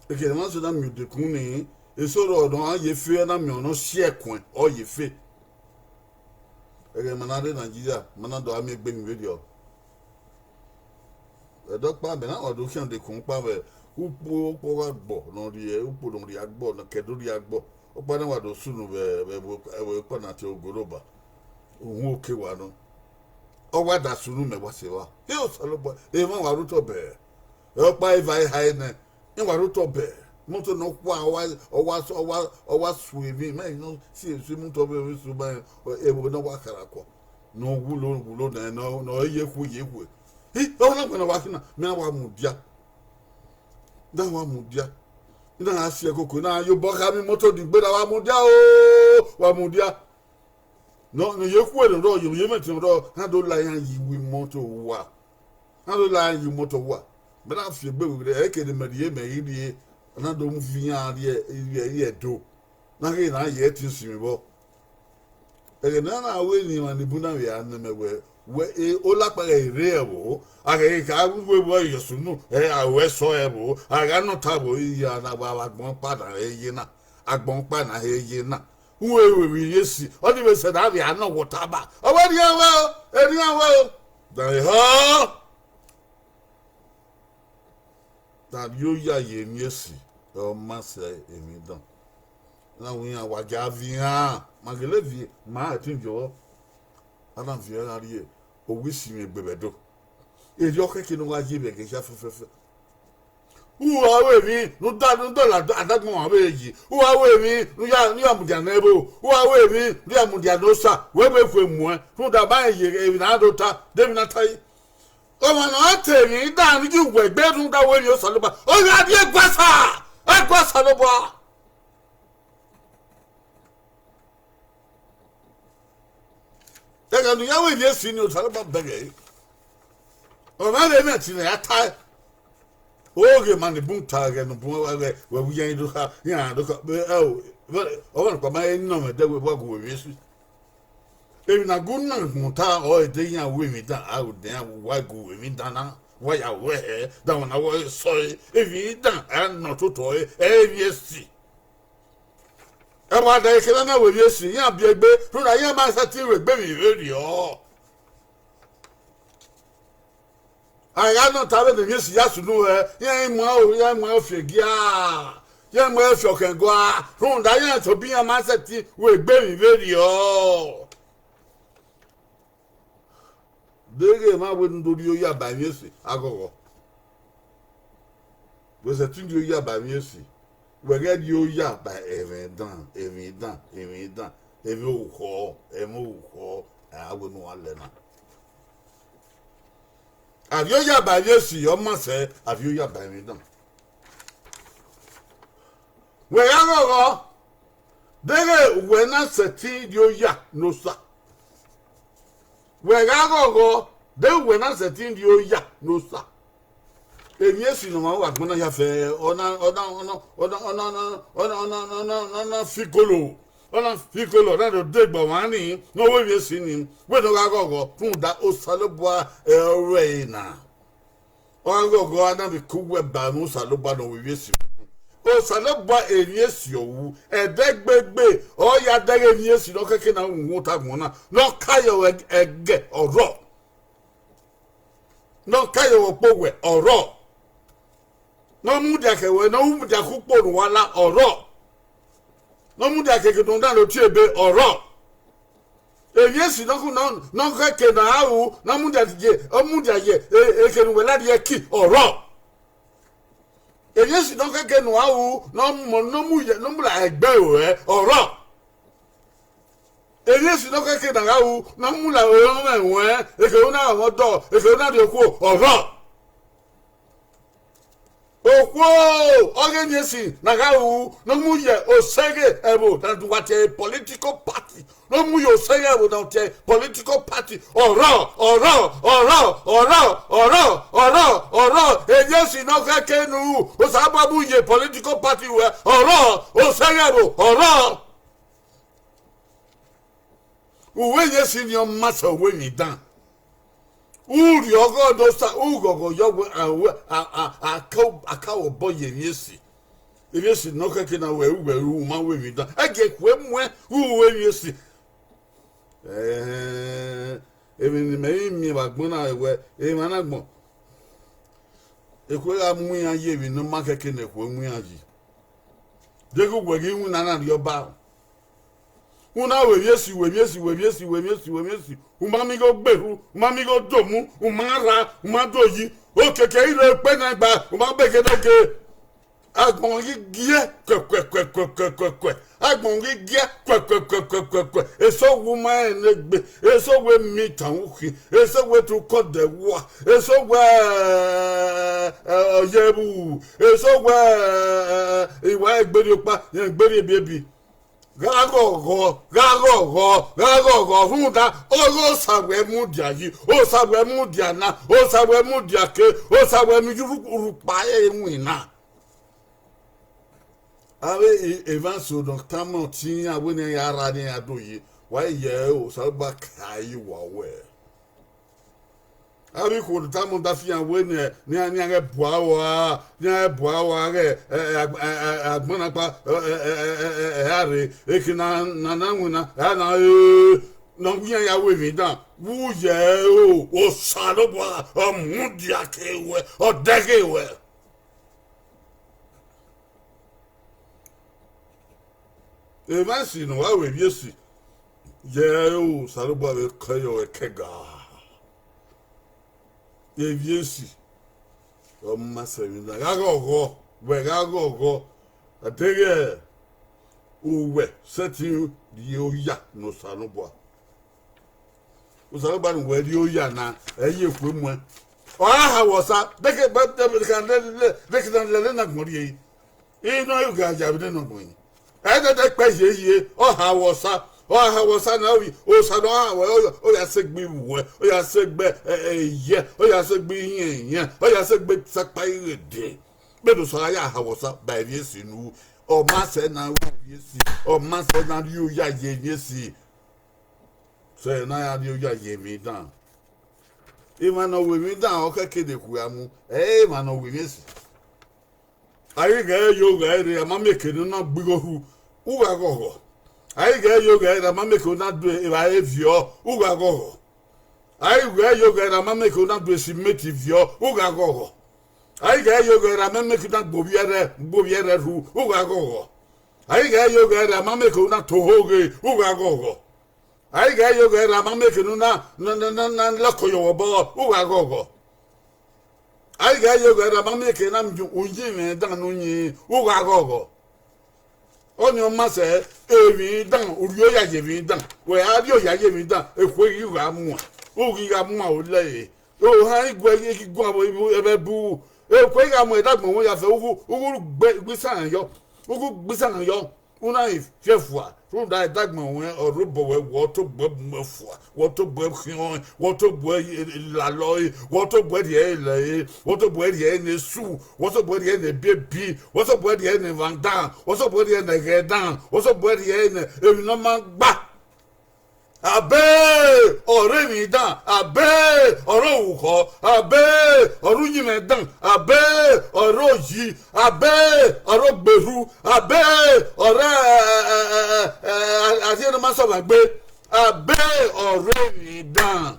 Eke ne emwa eso na miẹn udekun ni, eso rrọọ ne ọ ye fe, ọ na miẹn ọnọ si ẹkuẹn, ọ ye fe. Ẹghẹ ma na rre Nigeria, ma na do gha miẹn egbe emwi vberriọ. Ẹdẹ ọkpa, mẹ na wa do khian dekun ọkpa vbe ukpo, ukpo gha gbọ ne ọ rhie, ukpo ne ọ rhie agbọ, ne ọ ke do rhie agbọ. Ọkpa na wa do sunu vbe, vbe, vbe, vbe ẹvbo ekpa na tie ogoroba. Uhunmwu oke wa nọ. Ọ wa da sunu mẹ wa sẹ evba. He Osanobua, emwa wa rre otọ bẹẹ. Ọkpa eva ehae nẹ, iran wa rre otọ bẹẹ. Imoto ne ọ kua, ọ wa, ọ wa, ọ wa, ọ wa su emwi, mẹ nọ si esu imoto vbe esu mẹ, ẹvbo ne ọ wa khara kua. Ne ọ wulo, wulo nẹ, ne ọ, ne ọ ye khu, ye khu. Hi, ọ na gbẹnnẹ wa khin na, mẹ na wa mudia. Na wa mudia. Na gha si ẹkoko, na ye obọ kha vbe imoto di gbe, na wa mudia o, wa mudia. Ne ọ, ne ọ ye khu ne ọ rrọọ, ye, ye mẹ te ọ rrọọ, na do la iran ye iwu imoto uwa. Na do la iran ye imoto uwa. Mẹ na fi egbe vbe rre, ẹke ne mẹ rhie, mẹ i rhie, na do mu fi iran rhie, rhie, rhie do. Na ghe na ye ẹtin sinmwi vbọ. Ẹghẹ ne a na ru eni emwa ni bun na vbe a nọ mẹ wẹ, wẹ e, olakpa ghẹ rre ẹvbo, a ghẹ gha ru ẹvbo ye sunu, ẹ, a ru ẹsọ ẹvbo, a gha nọ ta ẹvbo, iya na wa agbọn ọkpa na he ye na, agbọn ọkpa na he ye na. Uwẹ vbe vbe esi, ọ ni vbe sẹ na vbe a nọ wọ taba. Ọ wẹ rhian wẹ o, erhian wẹ o. Da ehọ. Da rhie oya ye emwi esi, ọ ma sẹ emwi dan. Na wẹ iran wa gia viọ iran, ma gele viẹ, ma ẹtin viọ. A na viọ gha rrie, owa isi mwẹ egbe vbe Ẹdo. Erriọ khẹke ne ọ gha ye vbe ẹghẹ hia fẹfẹfẹ. Uwa ru emwi ne u da, ne u dọlọ adagbọn ọmwa vbe yi. Uwa ru emwi ne u ya, ne u ya mudia ne ẹvbo. Uwa ru emwi ne u ya mudia ne osa. Wẹ vbe kue muẹn. Rhunmwuda ma rẹn ye emwi ne a do ta, de emwi na ta yi. Ọmwa ne ọ te emwi dan ni ghi wẹ egbe rhunmwuda wẹ emwi Osanobua, ọ gha rrie ẹguẹsa, ẹguẹsa Osanobua. Ẹghẹ ne u ya ru emwi esi ni, Osanobua bẹghe ẹre. Ọ ma rhe mwẹ ẹtin ne a ya tae. Oghe ma ni bun ta ẹghẹ ne u bun wa ghẹ, wẹ vbe iran do kha, iran do kha, ẹ o, ọmọ nọkpa ma he nọ mwẹ dẹ wẹ wa gu emwi esi. Emwi ne a gu na gbọn ta, ọ de iran ru emwi dan, a ru de iran wa gu emwi dan na, wa ya ru ẹhẹ, da wọn na wẹ sọe, emwi dan, a nọ ototọ ẹre, ẹ i re emwi esi. Ẹmwata ekhẹ na na ru emwi esi, iran biẹ egbe, rhunmwuda iran ma sẹtin ru egbe emwi vberriọ. A gha nọ ta vbene emwi esi ya sunu hẹ, iran i mu aro, iran i mu aro fi egia, iran i mu aro fi ọkhẹn gua, rhunmwuda iran tobọ iran ma sẹtin ru egbe emwi vberriọ. Deghẹ emwa wẹ ne u do rhie oya ba emwi esi, aghọghọ. Wẹ sẹtin rhie oya ba emwi esi, wẹ ghẹ rhie oya ba ẹmwẹ dan, emwi dan, emwi dan, emwi orukhọ, ẹmwẹ orukhọ, a wẹ ne uwa lẹ na. A rhie oya ba emwi esi, ọ ma sẹ, a rhie oya ba emwi dan. Wẹ gha ghọghọ, deghẹ uwẹ na sẹtin rhie oya ne Osa. Wẹ gha ghọghọ, deghẹ uwẹ na sẹtin rhie oya ne Osa. Emwi esi ne ọmwa ru agbọn na hia fẹ, ọ na, ọ na, ọ na, ọ na, ọ na, ọ na, ọ na, ọ na, ọ na, ọ na, ọ na fi ikolo, ọ na fi ikolo, ọ na do degbe ọmwa ni, ne ọ ru emwi esi ni, wẹ ne ọ gha ghọghọ, rhunmwuda Osanobua ẹre ọ ru ẹre na. Ọ gha ghọghọ, a na vbe ke uwẹ ba ẹmwẹ Osanobua ne ọ ru emwi esi. Osanobua emwi esi ọ ru, ẹdẹgbegbe, ọ ya dẹghe emwi esi ne ọ kẹke na ru uhunmwu otagbọn na, ne ọ ka ye ẹgẹ ọrọọ. Ne ọ ka ye ọvbokpo wẹ ọrọọ. Ne ọ mudia ke wẹ, ne ọ mudia ke ukpo ne uwa la ọrọọ. Ne ọ mudia ke eke ne ọ na do tie ebe ọrọọ. Emwi esi ne ọ khu, ne ọ, ne ọ kẹke ne a ru, ne ọ mudia ye, ọ mudia ye, e, eke ne uwẹ la rhie ẹki ọrọọ. Emwi esi ne ọ kẹke ne uwa ru, ne ọ mu, ne ọ mu ye, ne ọ mu la egbe ruẹ ọrọọ. Emwi esi ne ọ kẹke ne a gha ru, ne ọ mu la ore ọmwẹ ruẹn, eke ne u na mwẹ ọdọ, eke ne u na rhie okhuo ọrọọ. Okhuo, ọghe emwi esi ne a gha ru, ne ọ mu ye osẹghe ẹvbo ne a do wa tie political party, ne ọ mu ye osẹghe ẹvbo ne a tie political party, ọrọọ, ọrọọ, ọrọọ, ọrọọ, ọrọọ, ọrọọ, ọrọọ, emwi esi ne ọ kẹke ne u ru, Osanobua mu ye political party ruẹ, ọrọọ, osẹghe ẹvbo, ọrọọ. Uwu emwi esi ni ọ ma sẹ uwu emwi dan. U rhie ọghọ ne Osa, u ghọghọ yọ wẹ, a, wẹ, a, a, a ka, a ka wẹ obọ ye emwi esi. Emwi esi ne ọ kẹke na wẹ, wẹ u ma ru emwi dan. Ẹgie ekhue muẹn, u ru emwi esi. Ẹhẹn, emwi ne imẹ i miẹn vbe agbọn na wẹ, emwa na agbọn. Ekhue gha mu iran ye emwi ne ọ ma kẹke ne ekhue mu iran yi. Deghẹ uwẹ ghi winna na rhie ọba. U na ru emwi esi, ru emwi esi, ru emwi esi, ru emwi esi, ru emwi esi. U ma miẹn igho gberhu, u ma miẹn igho domu, u ma rra, u ma do yi. Okiekie i rre ukpe na gba, u ma beghe ne oge. Agbọn ghi giẹ kuẹkuẹkuẹkuẹkuẹkuẹ. Agbọn ghi giẹ kuẹkuẹkuẹkuẹkuẹkuẹ. Eso wẹ u ma rẹn ne egbe. Eso wẹ mitan ukhin. Eso wẹ te ukọdẹ wa. Eso wẹ, ẹ, ẹ, ọ ye ẹvbo. Eso wẹ, ẹ, ẹ, ẹ, iwa ẹgbẹrriẹ ọkpa, rẹn ẹgbẹrriẹ ebiebi. Gha ghọghọ, gha ghọghọ, gha ghọghọ, rhunmwuda, ọghe Osa wẹ mudia yi, Osa wẹ mudia na, Osa wẹ mudia ke, Osa wẹ mu ye urhu-, urhukpa ẹre winna. Avbe e-, Evans ne ọ tama ọtẹn iran wẹ ne iran ya rra ne iran do ye, wa ye ẹre Osanobua ka ye uwa wẹ. Avbe ikhuo ne tama ọdafian wẹ ne, ne iran, ne iran ghẹ bua rua, ne iran ghẹ bua rua ghẹ, ẹ, ẹ, agbọn na kpa, ẹ, ẹ, ẹ, ẹ, ẹ, ẹ, a rre, eke na, na, na winna, ẹ na, ẹ, ne ọ gu iran ya ru emwi dan, vbe u ye ẹre o, Osanobua, ọ mudia ke ruẹ, ọ dẹghe ruẹ. Emwa esi ne ọ wa ru emwi esi, ye ẹre o, Osanobua vbe kẹyọ ẹkẹga. Emwi esi, ọ ma sẹ emwi na, gha ghọghọ, wẹ gha ghọghọ, a deghẹ uwẹ sẹtin rhie oya ne Osanobua. Osanobua ne uwẹ rhie oya na, ẹ i ye ekhue muẹn. Ọ ra ha wẹ ọsa, de ke, de ke na lele ne agbọn rhie ẹre. I nọ, I gha ya vbe nene agbọn yi. Ẹdẹdẹ kpẹ ye ye, ọ ha wẹ ọsa, ọ ha wẹ ọsa na, ovbi Osa ne ọ ha wẹ, ọ ya, ọ ya sẹ egbe ivbi uwẹ, ọ ya sẹ egbe, ẹ, ẹ, iyẹ, ọ ya sẹ egbe iyẹnyẹn, ọ ya sẹ egbe sakpa ighede. Vbene Osa gha ya ha wẹ ọsa ba emwi esi ne u, ọ ma sẹ ne a ru emwi esi, ọ ma sẹ ne a rhie oya ye emwi esi. Sẹ ne a ya rhie oya ye emwi dan. Emwa ne ọ ru emwi dan, ọ khẹke ne ekhue a mu, ẹ i re emwa ne ọ ru emwi esi. A ghi ghẹ yo ghẹ rre, a ma miẹn eke ne u na gbe igho rhu, u gha ghọghọ. A ghi ghẹ yo ghẹ rre, a ma miẹn eke ne u na do evbare viọ, u gha ghọghọ. A ghi ghẹ yo ghẹ rre, a ma miẹn eke ne u na do esimẹnti viọ, u gha ghọghọ. A ghi ghẹ yo ghẹ rre, a ma miẹn eke ne u na gbe ovbi ẹrhẹ, gbe ovbi ẹrhẹ rhu, u gha ghọghọ. A ghi ghẹ yo ghẹ rre, a ma miẹn eke ne u na to oho ghe, u gha ghọghọ. A ghi ghẹ yo ghẹ rre, a ma miẹn eke ne u na, na, na, na, na lọkọ yọ vbe obọ, u gha ghọghọ. A ghi ghẹ yo ghẹ rre, a ma miẹn eke ne a miẹn uyinmwẹ dan ne u yin, u gha ghọghọ. Ọnii ọ ma sẹ emwi dan, u rhie oya ye emwi dan, wẹ a rhie oya ye emwi dan, ekhue ghi gha muan, u ghi gha muan olẹ ẹre. Ohan iguẹ ghi guan vbe ẹvbo ẹbu, ekhue gha mu ẹdagbọn wẹ ya fẹ, u ghu, u ghu gbe isan yọ, u ghu gbe isan yọ. U na ghi fiẹfua, rhunmwuda ẹdagbọn ruẹn ọ rre obọ wẹ, wẹ ọ tobọ ẹre mu ẹn fua, wẹ ọ tobọ ẹre khiọnrẹn, wẹ ọ tobọ ẹre lalọ ẹre, wẹ ọ tobọ ẹre rhie ẹre lẹ ẹre, wẹ ọ tobọ ẹre rhie ẹre ne esu, wẹ ọ tobọ ẹre rhie ẹre ne ebiebi, wẹ ọ tobọ ẹre rhie ẹre ne emwa dan, wẹ ọ tobọ ẹre rhie ẹre ne ẹghẹ dan, wẹ ọ tobọ ẹre rhie ẹre ne emwi ne ọ ma gba. Abe ọre emwi dan, abe ọre orukhọ, abe ọre uyinmwẹ dan, abe ọre oyi, abe ọre ogberhu, abe ọre, ẹ, ẹ, ẹ, ẹ, ẹ, arhiẹ ne ọ ma sẹ ọmwa egbe, abe ọre emwi dan.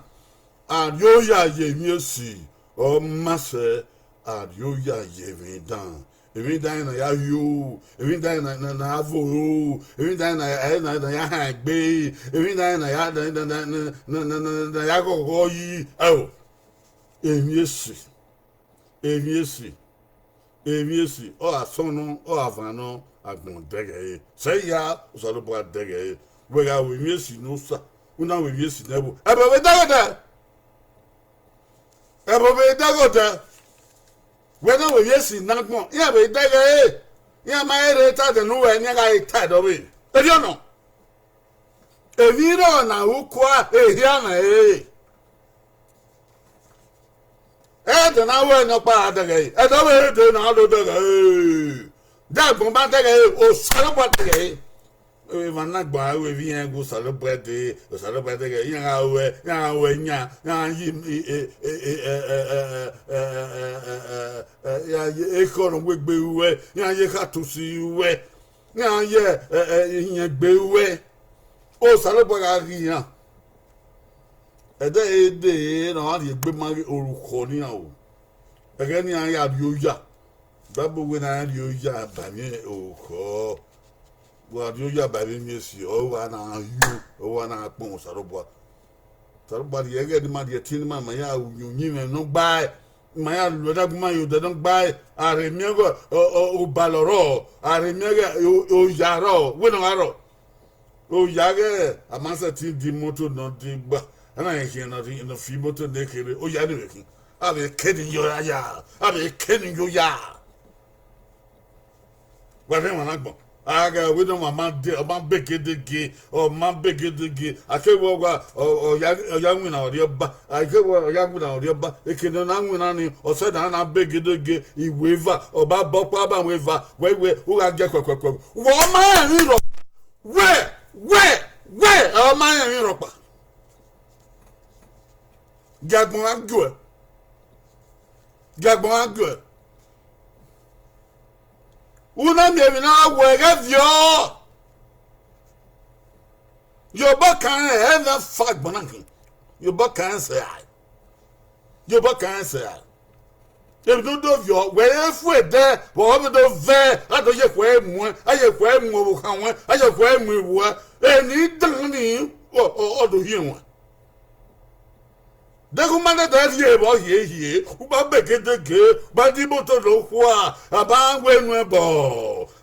A rhie oya ye emwi esi, ọ ma sẹ, a rhie oya ye emwi dan. Emwi dan na ya yo, emwi dan na, na, na ya voro, emwi dan na, na, na, na ya han egbe, emwi dan na ya, na, na, na ya ghọghọ yi. Ẹo, emwi esi, emwi esi, emwi esi, ọ gha sọn nọ, ọ gha van nọ, agbọn dẹghe ẹre. Sẹ ya, Osanobua dẹghe ẹre. Wẹ gha ru emwi esi ne Osa, u na ru emwi esi ne ẹvbo, ẹvbo vbe dẹghe odẹ. Ẹvbo vbe dẹghe odẹ. Wẹ na ru emwi esi ne agbọn, iran vbe dẹghe ẹre. Iran ma he rre ta ẹdẹ ne uwẹ, ne iran gha he ta ẹdẹ ọvbehe. Erriọ nọ. Emwi rrọọ ne a ru kua ehia na ẹre. Ẹdẹ ne a ru ẹre nọkpa a dẹghe ẹre, ẹdẹ ọvbehe dee ne a do dẹghe ẹre. De agbọn ma dẹghe ẹre, Osanobua dẹghe ẹre. Emwa na gba ru evbi iran gu Osanobua dee, Osanobua dẹghe ẹre, iran gha ru ẹre, iran gha ru ẹre yan, iran gha ye, e, e, e, e, e, e, e, e, e, e, e, iran ye ekhọe ne ọ wegbe ru ẹre, iran ye ekhatusi ru ẹre, iran ye, ẹ, ẹ, ihiẹn egbe ru ẹre. Osanobua gha ghe iran. Ẹdẹ ẹre dee ne ọ gha rhie egbe ma ghe orukhọ ne iran ru. Ẹghẹ ne iran ya rhie oya. Baibol wẹẹ ne a rhie oya ba emwi orukhọ. Wa rhie oya ba emwi esi, ọ wa na yo, ọ wa na kpọnmwẹ Osanobua. Osanobua rhie ẹghẹ ne ima rhie ẹtin ne ima, ma ya ru uyinmwẹ ne ọ gbae, ma ya lu ẹdagbọn ima ye odẹ ne ọ gbae, a rhe miẹn ọghe, ọ, ọ, obalọ rrọọ, a rhe miẹn ọghe, o, oya rrọọ, wẹ ne ọ gha rrọọ. Oya ghẹ, a ma sẹtin de imoto ne ọ de gba, a na rẹn khian ne ọ fi imoto ne kherhe, oya ni vbe khin. A vbe ke ni yo ya, a vbe ke ni yo ya. Wa rẹn emwa na agbọn. A gha wẹ ne ọmwa ma de, ọ ma be gedege, ọ ma be gedege. A ke wẹ wa, ọ, ọ ya, ọ ya winna ọrriọba. A ke wẹ ọ ya winna ọrriọba. Eke ne ọ na winna ni, ọ sẹ ne a na be gedege, iweva, ọ ba bọ ọkpa ba weva, wẹ wẹ, u gha gie khuẹkhuẹkhuẹ. Wẹ ọ ma rẹn emwi rhọ, wẹ, wẹ, wẹ, ọ ma rẹn emwi rhọkpa. Gie agbọn gha gie uẹ. Gie agbọn gha gie uẹ. U na miẹn emwi ne a wẹ ghẹ viọ. Ye obọ kan rẹn, ẹ na fa agbọn na khin. Ye obọ kan rẹn sẹ rae. Ye obọ kan rẹn sẹ rae. Emwi ne u do viọ, wẹ re fu ẹdẹ, vbe ọ vbe do vẹ, a do ye khuẹ muẹn, a ye khuẹ mu ọvbokhan ruẹn, a ye khuẹ mu iwuẹ, eni dan ni, ọ, ọ, ọ do hiẹn ruẹn. Deghẹ u ma dẹdẹ rhie vbe ọ hie hie, u ma begedege, u ma di imoto do khua, a ma wẹ enu ẹbọ,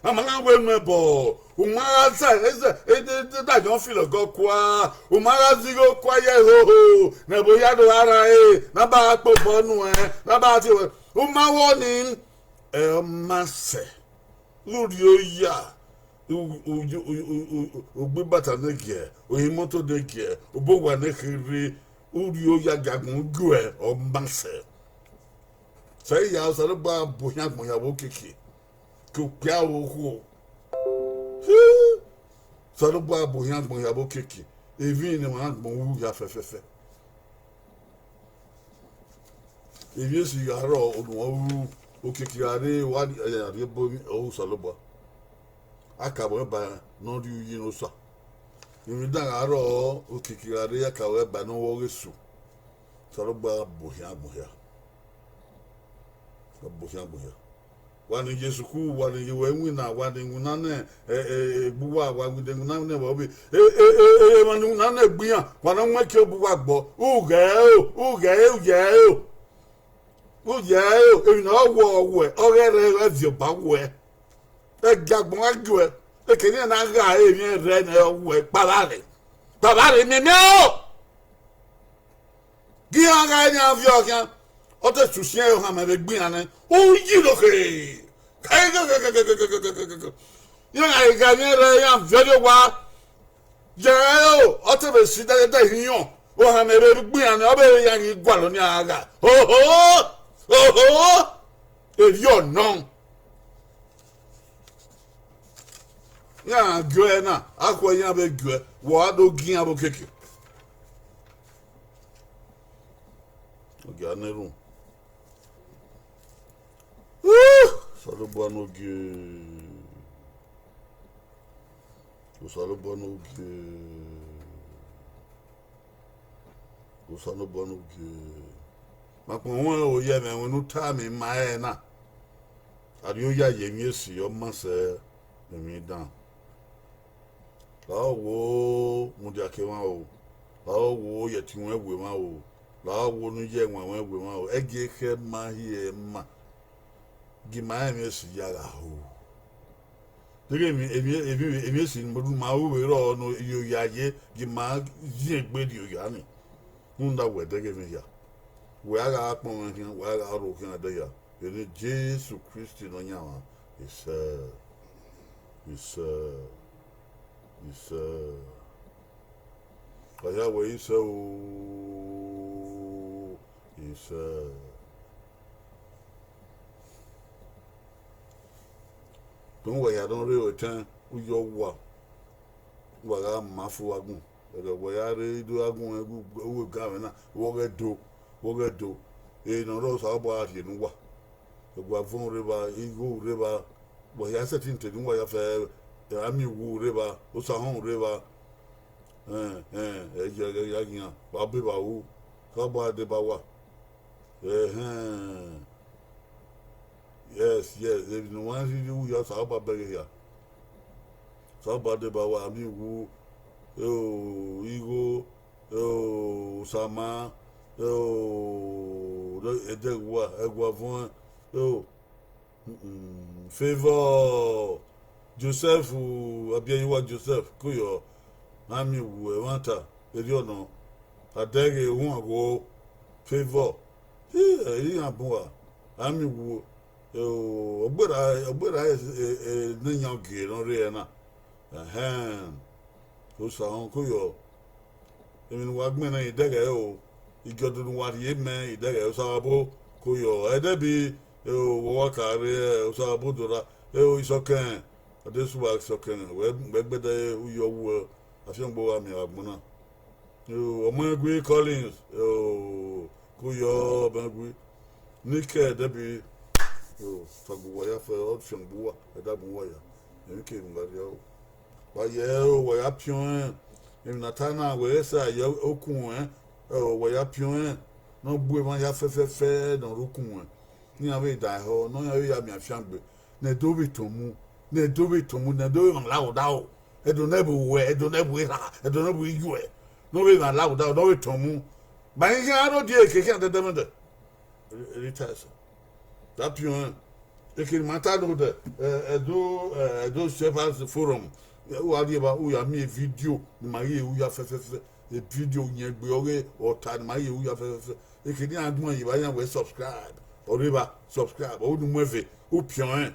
a ma na wẹ enu ẹbọ, u ma gha sa, da yọn filọgọ kua, u ma gha zighe okua ye hoho, ne ẹvbo hia do gha rran ẹre, ne a ba gha kpe obọ nuẹn, ne a ba gha tie ruẹ, u ma wẹ ọnii, ẹ ọ ma sẹ. Urhi oya, u, u, u, u, u, u, ugbibata ne giẹ, ohi imoto ne giẹ, obọ owa ne kherhe, urhi oya gie agbọn gie uẹ, ọ ma sẹ. Sẹ ya, Osanobua bu ohiẹn agbọn hia vbe okiekie, ke okpia vbe okhuo. Osanobua bu ohiẹn agbọn hia vbe okiekie, emwi ne emwa agbọn ru hia fẹfẹfẹ. Emwi esi gha rrọọ, unu ọre u ru, okiekie gha rre, wa rhie ebo Osanobua. A ka mwẹ ba ne ọ rhie uyi ne Osa. Emwi dan gha rrọọ, okiekie gha rre, a ka mwẹ ba ne ọ vbe ọghe Esu. Osanobua bu ohiẹn agbọn hia. Ọ bu ohiẹn agbọn hia. Wa ni ye sukuru, wa ni ye wẹ iwinna, wa ni winna nẹ, ẹ, ẹ, egbe uwa, wa winna winna nẹ vbe ọvbe. E, e, e, e, emwa ni winna nẹ egbe iran, wa na mu ẹki obọ uwa gbọ. Ughẹ o, ughẹ, ughẹ o. Ughẹ o, emwi ne ọ wọ wẹ, ọ ghẹ rre ẹviọ ba wẹ. Ẹ gie agbọn gha gie uẹ, ekene iran na gha emwi ẹnrẹn nẹ ọ wẹ, kpavba rre. Kpavba rre miẹnmiẹn o. Gie iran gha nian viọ khian, ọ te susiẹn ohanmwẹ vbe egbe iran nẹ, u yi rhokhe. Iran gha gha emwi ẹnrẹn iran viọ rrie owa. Yẹ o, ọ te vbe si dẹghẹdẹ hin yọn, ohanmwẹ vbe egbe iran nẹ, ọ vbe re iran ghi gualọ nian gha. Oho! Oho! Erriọ nọ. Iran gie uẹ na, a khuẹ iran vbe gie uẹ, wẹ ọ ra do gie iran vbe okiekie. Ọ gia na erhunmwu. Osanobua ne ogie. Osanobua ne ogie. Osanobua ne ogie. Ma kpọnmwẹ oya ẹmwẹ ne u tama ima ẹre na. Arrie oya ye emwi esi, ọ ma sẹ emwi dan. Lahọ wo mudia ke emwa o, lahọ wo ye ẹtin ruẹn we emwa o, lahọ wo ne u ye ẹwaẹn ruẹn we emwa o, ẹgie ekhẹ ma hiẹ ma, gie ima rẹn emwi esi ya gha ho. Deghẹ emwi, emwi, emwi, emwi esi ne ma ru vbe rrọọ ne I rhie oya ye, gie ima yin egbe rhie oya ni. Rhunmwuda wẹ ẹdẹghe emwi hia, wẹ a gha kpọnmwẹ khian, wẹ a gha rho khian ẹdẹ hia. Vbe eni Jesu Kristi Nọyaẹnmwa, isẹ, isẹ, isẹ. Ọ ya wẹ isẹ o, isẹ. Tọn wẹ ya nọ rre otẹn, u yọ wa, wa gha ma fo agbọn. Ẹghẹ wẹ ya rre ido agbọn, uwu eganmwẹ na, vbe ọ ghẹ do, vbe ọ ghẹ do, ẹ ne ọ rre Osanobua rhie ne uwa. Ẹguavọn rre evba, igho rre evba, wa hia sẹtin te ne uwa ya fẹ, amiọnmwẹ rre evba, osahọn rre evba, ẹn, ẹn, ẹ ya ghian, wa bẹghe ru, Osanobua deba uwa. Ẹhẹn. Yes, yes, emwi ne uwa rhirhi ru hia, Osanobua bẹghe hia. Osanobua deba uwa, amiọnmwẹ, eo, igho, eo, osama, eo, ẹdẹghe uwa, ẹguavọn, eo, Favor, Joseph, Abiẹyuwa Josepf, koyọ, amiọnmwẹ ẹmwata, erriọ nọ, a dẹghe uhuan gho, Favor, ẹ i iran bun uwa, amiọnmwẹ, ọ gberra, ọ gberra ne iyan gie ne ọ rre ẹre na, ẹhẹn, Osanobua koyọ, emwi ne uwa gbẹn na idẹghẹ o, igiọdu ne uwa rhie mẹ idẹghẹ, Osanobua koyọ, ẹdẹbi, eo, wẹ wa ka rre, Osanobua do ra, eo, isọkẹn, Adesuwa isọkẹn, wẹ, wẹ gbẹdẹ u yọ wu, afiangbe gha miẹn vbe agbọn na. Eo, Ọmọẹgui Collins, eo, koyọ Ọmọẹgui. Nike Ẹdẹbi, o, Osagbo uwa ya fẹ, ọ fiangbe uwa, ẹdẹ agbọn uwa ya, emwi ke emwi gha rria o. Wa ye ẹre o, wa ya piọn ẹn. Emwi ne a ta na, wẹ sa ye okun ẹn, ẹre wa ya piọn ẹn. Ne ọ gbe emwa hia fẹfẹfẹ ne ọ rre okun ẹn. Ne iran vbe da ehọ, ne iran vbe ya miẹn afiangbe. Ne Ẹdo vbe tọn mu, ne Ẹdo vbe tọn mu, ne Ẹdo vbe emwa la odaro. Ẹdo ne ẹvbo wẹ, Ẹdo ne ẹvbo erha, Ẹdo ne ẹvbo iyuẹ. Ne ọ vbe emwa la odaro, ne ọ vbe tọn mu. Ma i khian aro die eke khian dẹdẹmwẹdẹ. Rita ẹsẹ. Da piọn ẹn. Eke ne ima ta nodẹ, eh, Edo, eh, Edo Shepherds Forum. Wa rhie evba, u ya miẹn vidio ne ima ghi ru ya fẹfẹfẹ. Vidio uyẹngbe ọghe ọta ne ima ghi ru ya fẹfẹfẹ. Eke ne iran gbẹn ye evba, iran wẹ subscribe. Ọ rre evba, subscribe. Ọ unu mu ẹve, u piọn ẹn.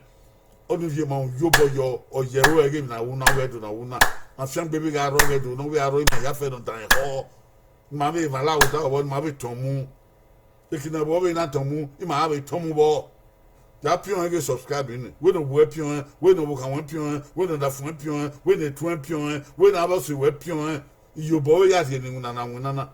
Ọnii viọ ma uyobọ yọ, ọ ye ẹro ẹghe emwi ne a ru na, wẹ do na ru na. Afiangbe vbe gha rrọọ, wẹ do na, wẹ gha rrọọ, ima ya fẹ ne ọ dan ehọ. Ma vbe emwa la odaro vbọ, ma vbe tọn mu. Eke ne ọ vbe na tọn mu, ima vbe tọn mu vbọ. Ya piọn ẹn ghe subscribe ni. Wẹ ne ovbuẹ piọn ẹn, wẹ ne ọvbokhan wẹ piọn ẹn, wẹ ne ọdafẹn wẹ piọn ẹn, wẹ ne etuẹn piọn ẹn, wẹ ne avbe ọse wẹ piọn ẹn. Iyobọ vbe ya rhie ne iwinna na winna na.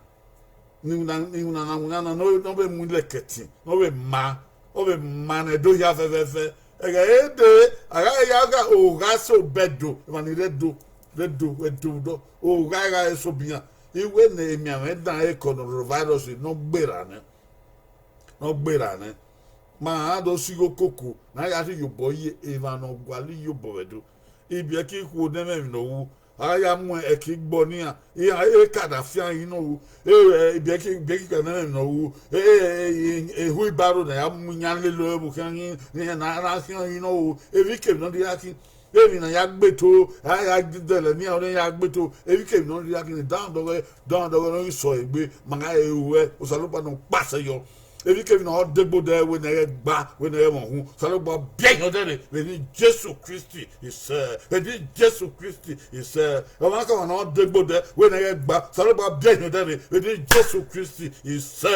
Ne iwinna, ne iwinna na winna na, ne ọ vbe, ne ọ vbe mu ilẹkẹtin, ne ọ vbe ma, ọ vbe ma ne Ẹdo hia fẹfẹfẹ. Ẹghẹ re dee, a gha ya gha ogha so bẹdo, emwa ni rre Ẹdo, rre Ẹdo, Ẹdo dọ, ogha gha eso bian. I wẹ ne emianmwẹ dan e coronavirus ne ọ gberra nẹ, ne ọ gberra nẹ. Ma a do si igho koko ne a ya rhie iyobọ ye emwa ne ọ gualọ iyobọ vbe Ẹdo. Ibiẹki ikhuo ne ẹmwẹ emwi ne ọ ru, a ya mu ẹki gbe ọnii, iran e ka da fian yi ne ọ ru, ibiẹki, ibiẹki ka ne ẹmwẹ emwi ne ọ ru, ehu ibaro ne a ya mu iyan lele ẹvbo khian yi, iran na, na khian yi ne ọ ru, emwikemwi ne ọ rhirhi khin, emwi ne a ya gbe to, a ya dẹlẹ ne iran ya gbe to, emwikemwi ne ọ rhirhi khin, dan dọghẹ, dan dọghẹ ne ọ ghi sẹ ọre egbe, ma gha re ruẹ, Osanobua ne ọ kpasẹ yọ. Emwikemwi ne ọ degbe odẹ wẹ ne ẹ ghẹ gba, wẹ ne ẹ ghẹ mwẹ uhunmwu, Osanobua biẹ yan odẹ rre vbe eni Jesu Kristi isẹ, vbe eni Jesu Kristi isẹ. Ọmwaikọmwa ne ọ degbe odẹ wẹ ne ẹ ghẹ gba, Osanobua biẹ yan odẹ rre vbe eni Jesu Kristi isẹ,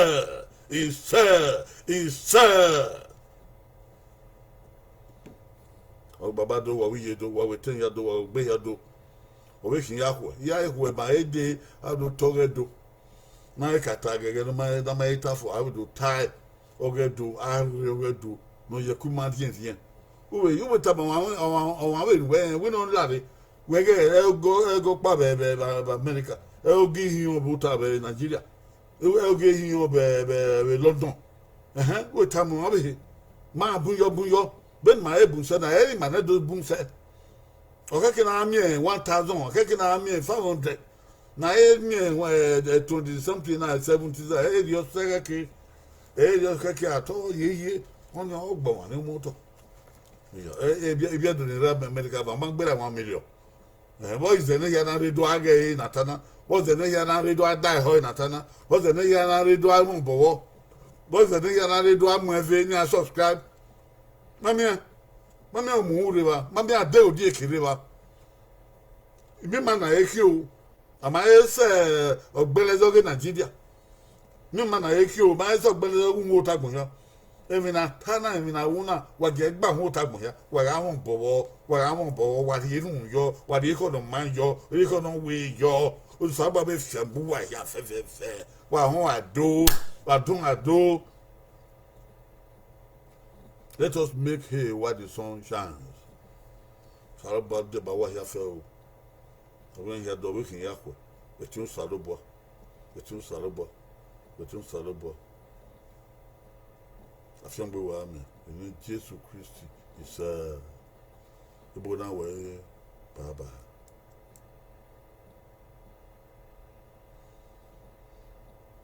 isẹ, isẹ. Ọ baba do, wa vbe iye do, wa vbe etẹn hia do, wa vbe egbe hia do. Ọ vbe khin ya khuẹ, ya khuẹ ma e dee, a do tọ ọghẹ do. Ma e ka ta ghẹghẹ ne ọ ma, ne ọ ma e ta fo, a vbe do tae, ọghẹ do, a rre ọghẹ do, ne ọ ye ẹko ima rhiẹnrhiẹn. U vbe, u vbe tama ọmwa, ọmwa, ọmwa vbe ru ẹre, wẹ ne ọ lare, wẹ ghẹ ẹgọ, ẹgọ ọkpa vbe, vbe, vbe, vbe America, ẹre ọ ghi hiọn vbe ota vbe Nigeria, ẹre ọ ghi hiọn vbe, vbe, vbe London. Ẹhẹn, u vbe tama ọmwa vbe he, ma bun yọ, bun yọ, vbene ima he bun sẹ na, ẹre ima nẹ do bun sẹ. Ọ khẹke ne a miẹn one thousand, ọ khẹke ne a miẹn five hundred, ne a he miẹn, eh, twenty something na, seventy, ẹ i rhie ọsẹ khẹke, ẹ i rhie ọsẹ khẹke at all, yeye, ọnii ọ gbe ọmwa ne mu otọ. Iyọ, eh, eh, ibiẹ, ibiẹ do ni rre America, ma ma gberra one million. Eh, vbọ izẹ ne hia na rre do a ghẹ ẹre na ta na, vbọ izẹ ne hia na rre do a da ehọ ẹre na ta na, vbọ izẹ ne hia na rre do a mwẹ obọ vbọ, vbọ izẹ ne hia na rre do a mu ẹve ne a subscribe. Ma miẹn, ma miẹn ọmọ uhunmwu rre evba, ma miẹn adeghe odieke rre evba. Miẹn ima na he khian o, a ma he sẹ ọgbẹlẹzẹ ọghe Nigeria. Miẹn ima na he khian o, ma he sẹ ọgbẹlẹzẹ ọghe uhunmwu ota agbọn hia. Emwi ne a ta na, emwi ne a ru na, wa gie gba uhunmwu ota agbọn hia, wa gha mwẹ obọ vbọ, wa gha mwẹ obọ vbọ, wa rhie erhunmwu yọ, wa rhie ekhọe ne ọ maan yọ, rhie ekhọe ne ọ wẹ yọ. Osanobua vbe fiangbe uwa hia fẹfẹfẹ, wa họn ado, wa dun ado. Let us make hay while the sun shines. Osanobua deba uwa hia fẹ o. Ọ vbe hia dọ vbe khin ya khuẹ, vbe etiẹn Osanobua, vbe etiẹn Osanobua, vbe etiẹn Osanobua. Afiangbe wa miẹn, vbe eni Jesu Kristi isẹ. Ebo na wẹẹ, bye bye.